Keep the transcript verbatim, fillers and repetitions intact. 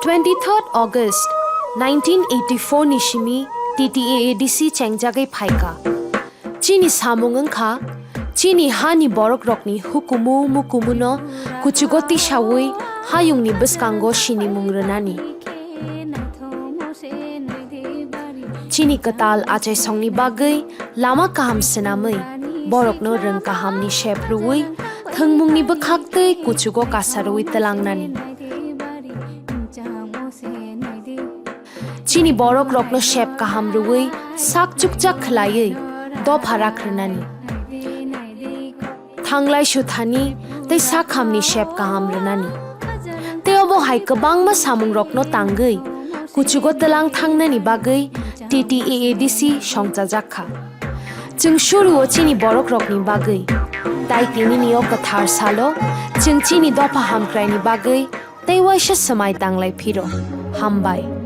Twenty-third August nineteen eighty-four ni simi T T A A D C chengjagwi phaikha. Chini samung wngkha, chini hani borokrokni hukumu mukumuno kuchugo tisawi hayungni bwskango sinimung rwnani. Chini kwtal achaisongni bagwi lama kaham swnamwi, borokno rwng kahamni sep rwui, thwngmungni bwkhaktwi kuchugo kasarwi twlangnani. Chini borokrokno sep kaham rwui, sak chukchak khwlaiwi dopha rakrwnani. Thanglai suthani tei sakhamni sep kaham rwnani. Tei obo hai kwbangma samungrokno tangwi kuchugo twlang thangnani bagwi T T A A D C songchajak kha. Chwng suruo chini borokrokni bagwi. Tai tinini o kwthar salo chwng chini dopha hamkraini bagwi tei waisa swmai tanglai phiro. Hambai.